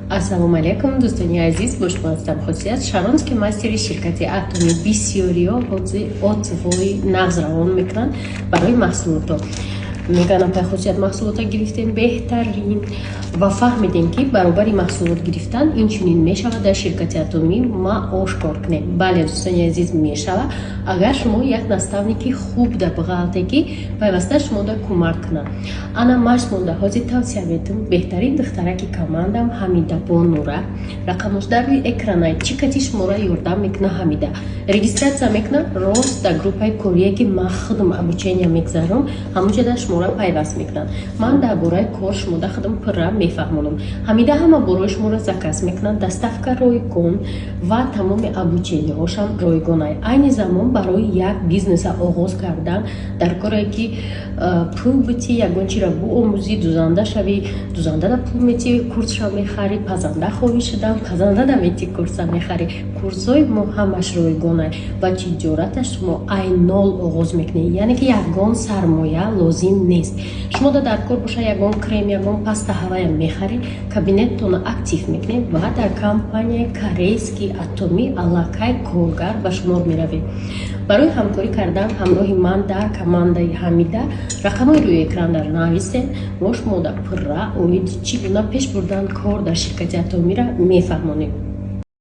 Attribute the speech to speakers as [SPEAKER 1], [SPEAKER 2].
[SPEAKER 1] Ассалому алайкум, дӯстони азиз, бо шумо ҳастам Хосият, шаронский мастери ширкати Атоми. Бисёриҳо ҳозир отзывои нағз равон мекунанд барои маҳсулотҳо. Мегӯянд: «Апай Хосият, маҳсулотро гирифтем, беҳтарин», ва фаҳмидем, ки баробари маҳсулот гирифтан инчунин мешавад дар ширкати Атомӣ маош кор кунем. Бале, дӯстони азиз, мешавад, агар шумо як наставники хуб дар бағалте, ки пайваста шумода кӯмак кунад. Ана ман шумода ҳозир тавсия метам беҳтарин духтараки командам Ҳамида Бонура. Рақамош дар рӯи экранай. Чӣ кати шуморо ёрдам мекуна Ҳамида? Регистрация мекуна, рост дар группаи корие, ки ман худам обучения мегзарам, ҳамонҷода шуморо пайваст мекунанд. Ман дар бораи кор шумода худам пурра мефаҳмонам. Ҳамида ҳама борои шуморо заказ мекунанд, доставка ройгон ва тамоми обученияҳошам ройгонай. Айни замон барои як бизнеса оғоз кардан дар коре, ки пул битӣ, ягон чиро биомӯзӣ, дузанда шавӣ, дузандада пул метӣ, курсша мехарӣ, пазанда хоҳӣ шудан, пазандада метӣ, курса мехарӣ. Курсҳои мо ҳамаш ройгонай ва тиҷората шумо ай нол оғоз мекунед, яъне ки ягон сармоя лозим нест. Шумода дар кор боша ягон крем, ягон паста, ҳавая мехаред, кабинеттонро актив мекунед ва дар компанияи корейский Атомӣ аллакай коргар ба шумор меравед. Барои ҳамкорӣ кардан ҳамроҳи ман дар командаи Ҳамида рақамҳои рӯи экран дар нависед. Мо шумода пурра оиди чӣ гуна пеш бурдан кор дар ширкати Атомиро мефаҳмонем.